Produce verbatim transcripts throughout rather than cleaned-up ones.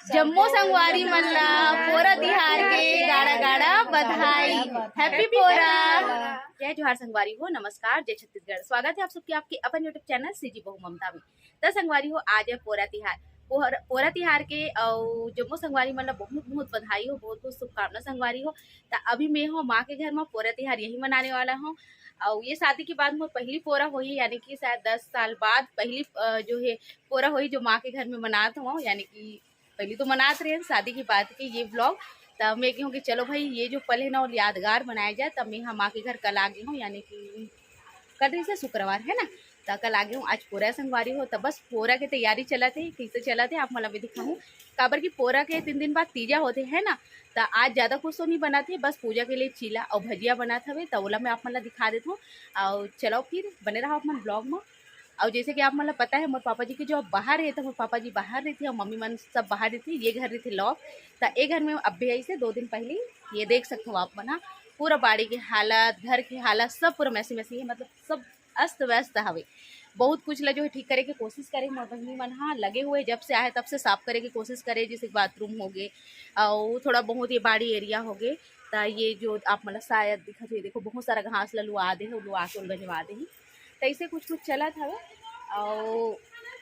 जम्मो संगवारी मन ला पोरा तिहार के गाड़ा गाड़ा बधाई। Happy पोरा। जय जोहार संगवारी हो, नमस्कार, जय छत्तीसगढ़। स्वागत है आप सबके आपके अपन YouTube चैनल सीजी बहू ममता में। त संगवारी हो, आज है पोरा तिहार। पोहर-, पोरा तिहार के अउ जम्मो संगवारी मन ला बहुत बहुत बधाई हो, बहुत बहुत शुभकामना संगवारी हो। त अभी मैं हो माँ के घर में पोरा तिहार यही मनाने वाला हूँ। अउ ये शादी के बाद मोर पहली पोरा होही, यानी कि शायद दस साल बाद पहली, अ, जो है पोरा होही जो माँ के घर में मनात हूँ, यानी कि पहली तो मनात रहे शादी के बाद के ये ब्लॉग। तब मैं कहूँ कि चलो भाई, ये जो पल है ना, वो यादगार बनाया जाए। तब मैं यहाँ माँ के घर कल आ गई हूँ, यानी कि कल रही से शुक्रवार है ना, त कल आ गई हूँ। आज पोरा संगवारी हो, तब बस पोरा के तैयारी चलत है, कैसे चलत है आप मन ला भी दिखाऊँ। काबर कि पोरा के तीन दिन बाद तीजा होते है ना, त आज ज्यादा कुछ तो नहीं बनाते, बस पूजा के लिए चीला और भजिया बनात हवे, त ओला मैं आप मन ला दिखा देत हूँ। और चलो फिर बने रहो आप मन ब्लॉग में। और जैसे कि आप मन ला पता है, मोर पापा जी के जो बाहर है, तो मोर पापा जी बाहर रहिथे और मम्मी मन सब बाहर रहिथे। ये घर रहिथे लॉक, त ए घर में अभी आई से दो दिन पहले ये देख सकते हो आप मन ह, पूरा बाड़ी के हालत, घर के हालत सब पूरा मैसी मैसी है, मतलब सब अस्त व्यस्त हवे। बहुत कुछ ला जो है ठीक करे के कोशिश करे मोर बहिनी मन ह, लगे हुए जब से आए तब से साफ करे के कोशिश करे, जैसे बाथरूम हो गए और थोड़ा बहुत ये बाड़ी एरिया हो गए। त ये जो आप मन ला शायद दिखत है, देखो बहुत सारा घास ला लुआ दे है, लुआ के गंजवा दे है। तैसे कुछ कुछ चलत हवे। और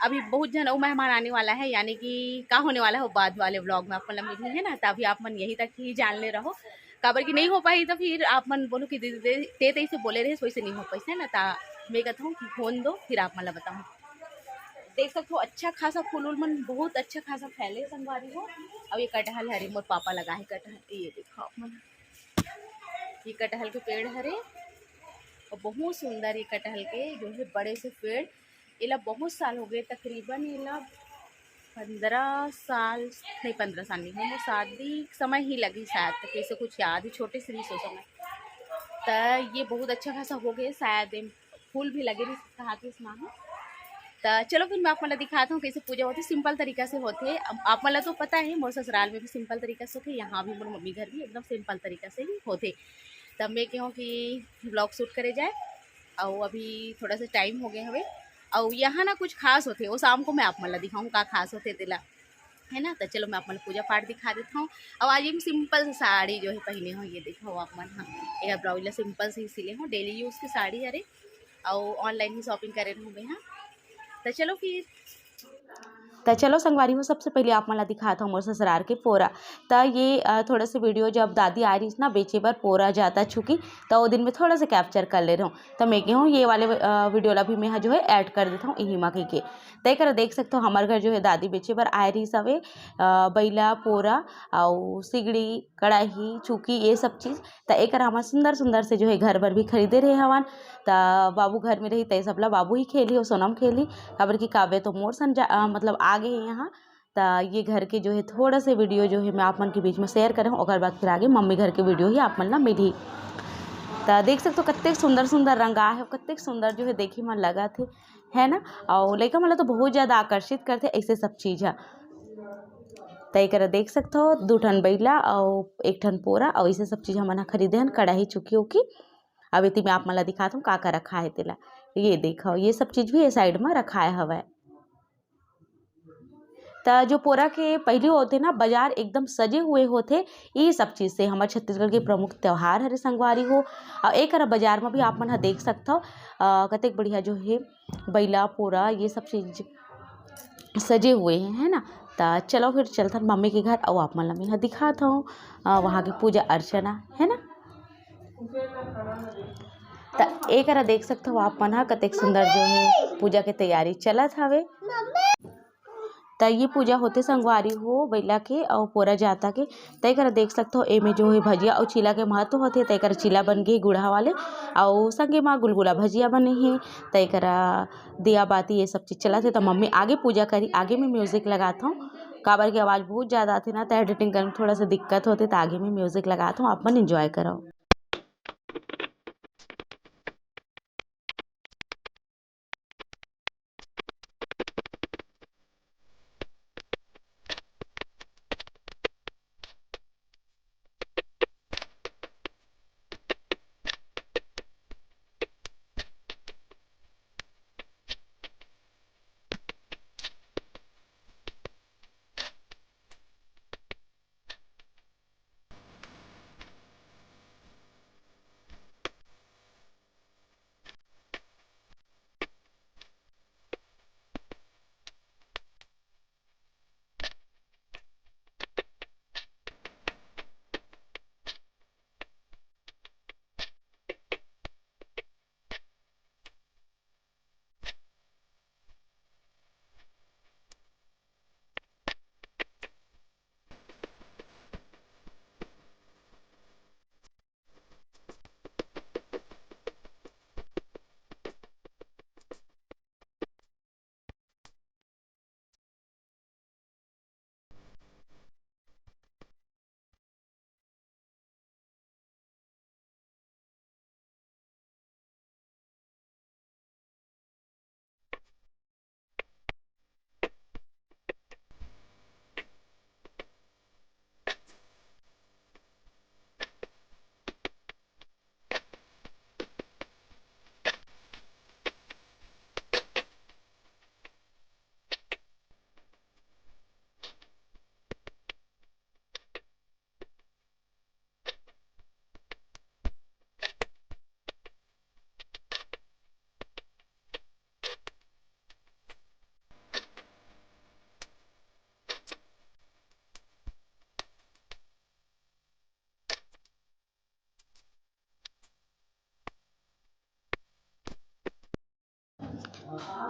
अभी बहुत झन अउ मेहमान आने वाला है, यानी कि का होने वाला है वो बाद वाले व्लॉग में आप मन ला मिलही है ना, तभी आप मन यही तक ही जान ले रहो। काबर कि नहीं हो पाही तो फिर आप मन बोलो कि दीदी दे- ते तैसे बोले रहे, वैसे नहीं हो पाइस है ना। ता मैं कहता हूँ कि होन दो, फिर आप मन ला बताऊँ। देख सकते हो अच्छा खासा फूल उल मन बहुत अच्छा खासा फैले संगवारी हो। और ये कटहल हरे मोर पापा लगा है कटहल, ये देखो आप मन, ये कटहल के पेड़ हरे और बहुत सुंदर ये कटहल के जो है बड़े से पेड़। एला बहुत साल हो गए, तकरीबन एला पंद्रह साल, नहीं, पंद्रह साल नहीं हो, मोर शादी के समय ही लगी शायद, तो कैसे कुछ याद ही, छोटे से रही सो समय। त ये बहुत अच्छा खासा हो गए शायद, एम फूल भी लगे रही कहा थे इसमें। त चलो फिर मैं आप मन ला दिखाता हूँ कैसे पूजा होती, सिंपल तरीका से होते। अब आप मन ला तो पता है मोर ससुराल में भी सिंपल तरीका से होते, यहाँ भी मोर मम्मी घर भी एकदम सिंपल तरीका से ही होते। तब मैं कहूँ कि ब्लॉग शूट करे जाए, और अभी थोड़ा सा टाइम हो गए हवे। और यहाँ ना कुछ खास होते, वो शाम को मैं आप मन ला दिखाऊँ का खास होते तेला, है ना। तो चलो मैं आप मन ला पूजा पाठ दिखा देता हूँ। और आज ये सिंपल सा साड़ी जो है पहने हो, ये देखो आप मन, हाँ, एक ब्लाउज ला सिंपल से ही सिले हो, डेली यूज की साड़ी हरे। और ऑनलाइन ही शॉपिंग करे रहूँ मैं, हाँ। तो चलो फिर। त चलो संगवारी हो, सबसे पहले आप मन ला दिखात हूँ मोर ससुरार के पोरा। त ये, अ, थोड़ा से वीडियो जब दादी आ रही ना बेचे बर पोरा जाता चुकी, त वो दिन में थोड़ा से कैप्चर कर ले रहूँ। त मैं कहूँ ये वाले, अ, वीडियो ला भी मैं ह जो है ऐड कर देता हूँ यही मा कही के। त एकर देख सकते हो हमर घर जो है दादी बेचे बर आए रही सवे, अ, बैला, पोरा, अउ सिगड़ी, कड़ाही, चुकी, ये सब चीज। त एकर हमन सुंदर सुंदर से जो है घर बर भी खरीदे रहे हवन। त बाबू घर में रही त ये सब ला बाबू ही खेली और सोनम खेली, काबर कि काव्य तो मोर सन जा, अ, मतलब आ गए हैं यहाँ। त ये घर के जो है थोड़ा से वीडियो जो है मैं आप मन के बीच में शेयर करे हूँ, ओकर बाद फिर आगे मम्मी घर के वीडियो ही आप मन ला मिलही। त देख सकते हो कत्ते सुंदर सुंदर रंगा है, कत्ते सुंदर जो है देखे में लगा थे, है ना। और लइका मन ला तो बहुत ज्यादा आकर्षित करते ऐसे सब चीज है। त एकर देख सकत हो, दू ठन बइला अउ एक ठन पोरा अउ इसे सब चीज हमन ह खरीदे हन, कड़ाही, चुकी उकी। अब एती में आप मन ला दिखात हूँ का का रखा है तेला। ये देखो, ये सब चीज भी ये साइड में रखाए हवय। त जो पोरा के पहिली होथे ना, बाजार एकदम सजे हुए होथे, ये सब चीज से। हमर छत्तीसगढ़ के प्रमुख त्योहार हरे संगवारी हो। अउ एक बाजार में भी आप मन ह देख सकथव, अ, कतेक बढ़िया जो हे बइला, पोरा, ये सब चीज सजे हुए हैं, है ना। त चलो फिर चलथन मम्मी के घर, अउ आप मन ला मैं ह दिखात हूँ, अ, वहाँ के पूजा अर्चना, है ना। त एकरा देख सकत हो आप मन ह, कतेक सुंदर जो है पूजा के तैयारी चलत हवे। त ये पूजा होथे संगवारी हो बइला के अउ पोरा जाता के। त एकरा देख सकत हो, एमे जो है भजिया अउ चीला के महत्व होथे। त एकरा चीला बन गे गुड़हा वाले अउ संगे मा गुलगुला भजिया बने हे। त एकरा दिया बाती ये सब चीज चलत हे। त मम्मी आगे पूजा करी, आगे में म्यूजिक लगात हूँ, काबर के आवाज बहुत ज्यादा आथे ना, त एडिटिंग करे में थोड़ा सा दिक्कत होथे। त आगे में म्यूजिक लगात हूँ, आप मन एंजॉय करो।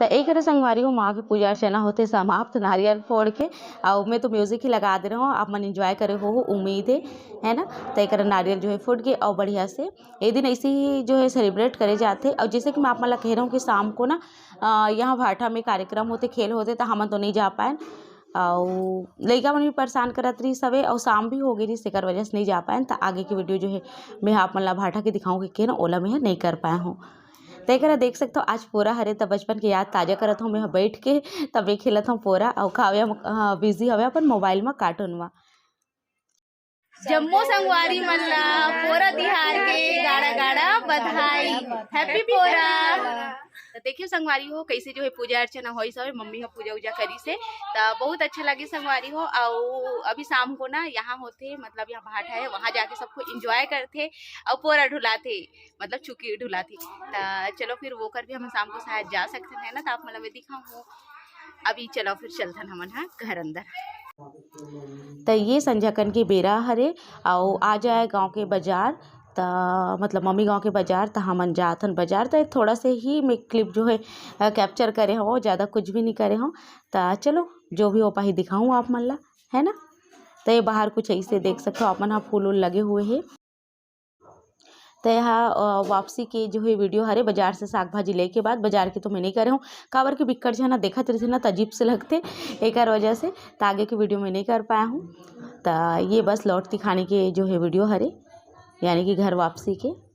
त एक हरे संगवारी हो, माँ के पूजा अर्चना होथे समाप्त, नारियल फोड़ के, अउ मैं तो music ही लगा दे रहे हूँ, आप मन enjoy करे हो, उम्मीद है, है ना। त एक हरे नारियल जो है फूट के अउ बढ़िया से ये दिन ऐसे ही जो है celebrate करे जाथे। अउ जैसे कि मैं आप मन ला कह रहा हूँ कि शाम को ना अ, यहाँ भाठा में कार्यक्रम होथे, खेल होथे, त हमन तो नहीं जा पाएन। अउ लइका मन भी परेशान करत रहिस हवे, अउ शाम भी हो गई रहिस, तेकर वजह से नहीं जा पाएन। त आगे के video जो है, मैं आप मन ला भाठा के दिखाऊँ कि केन ओला मैं नहीं कर पाए हूँ। त एकरा देख सकथो, आज पोरा हरे, त बचपन के याद ताजा करत हूँ मैं बैठ के, तबे खेलत हूँ पोरा, अउ काव्या, अ, busy हवे अपन mobile म cartoon म। जम्मो संगवारी मन ला पोरा तिहार के गाड़ा गाड़ा बधाई। Happy पोरा। त देखियो संगवारी हो, कैसे जो है पूजा अर्चना होइस हवे, मम्मी ह पूजा उजा करिस हे, त बहुत अच्छा लगे संगवारी हो। अउ अभी शाम को ना यहाँ होथे, मतलब यहाँ भाठा है, वहाँ जाके सब कोई enjoy करथे अउ पोरा ढुलाथे, मतलब चुकी ढुलाथे। त चलो फिर वो कर भी हम शाम को शायद जा सकते हैं ना, त आप मन ला मैं दिखाऊँ। अभी चलो फिर चलथन हमन ह घर अंदर। त ये संझा कन के बेरा हरे, अउ आ जाए गाँव के बाजार, त मतलब मम्मी गाँव के बाजार, त हमन जाथन बाजार। त थोड़ा से ही मैं clip जो है, अ, capture करे हव, ज़्यादा कुछ भी नहीं करे हव। त चलो, जो भी हो पाही दिखाऊँ आप मन ला, है ना। त ये बाहर कुछ ऐसे देख सकते हो आप मन, ह फूल उल लगे हुए है। त एहा, अ, वापसी के जो है video हरे, बाजार से साग भाजी लेके बाद, बाजार के तो मैं नहीं करे हूँ, काबर के बिक्कट झन देखत रहिथे ना, त अजीब से लगथे, एकर वजह से त आगे के video मैं नहीं कर पाया हूँ। त ये बस लौटती खानी के जो है video हरे, यानी कि घर वापसी के।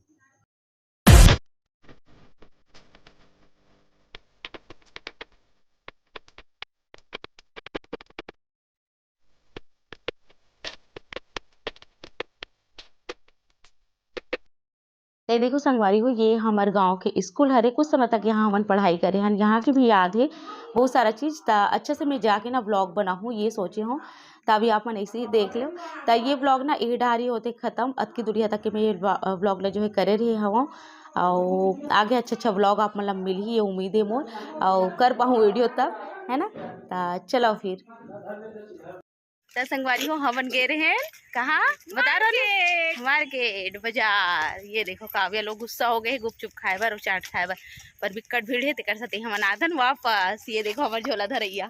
ये देखो संगवारी हो, ये हमर गांव के स्कूल हरे। कुछ समय तक यहाँ हमन पढ़ाई करे हन, यहाँ के भी याद है बहुत सारा चीज। त अच्छा से मैं जाके ना vlog बनाहूँ, ये सोचे हूँ। त अभी आप मन ऐसे ही देख लो। त ये vlog ना ए डारी होते खत्म, अतकी दुरिया तक के मैं ये vlog ला जो है करे रहे हवं। अउ आगे अच्छा अच्छा vlog आप मन ला मिलही, ये उम्मीद है मोर, अउ कर पाहूँ video तब, है ना। त चलो फिर। त संगवारी हो, हमन गे रहे हैं कहाँ? बता रहो ने। Market, बाजार। ये देखो, काव्या लोग गुस्सा हो गए गुपचुप खाए बर अउ चाट खाए बर, पर बिक्कट भीड़ है, तेकर सेती हमन आथन वापस। ये देखो, हमर झोला धरैया।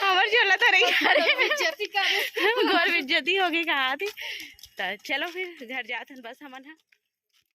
हमर झोला धरैया। अरे, बेइज्जती करे। गोर बेइज्जती हो गई, कहा थी। त चलो फिर घर जाथन बस हमन ह।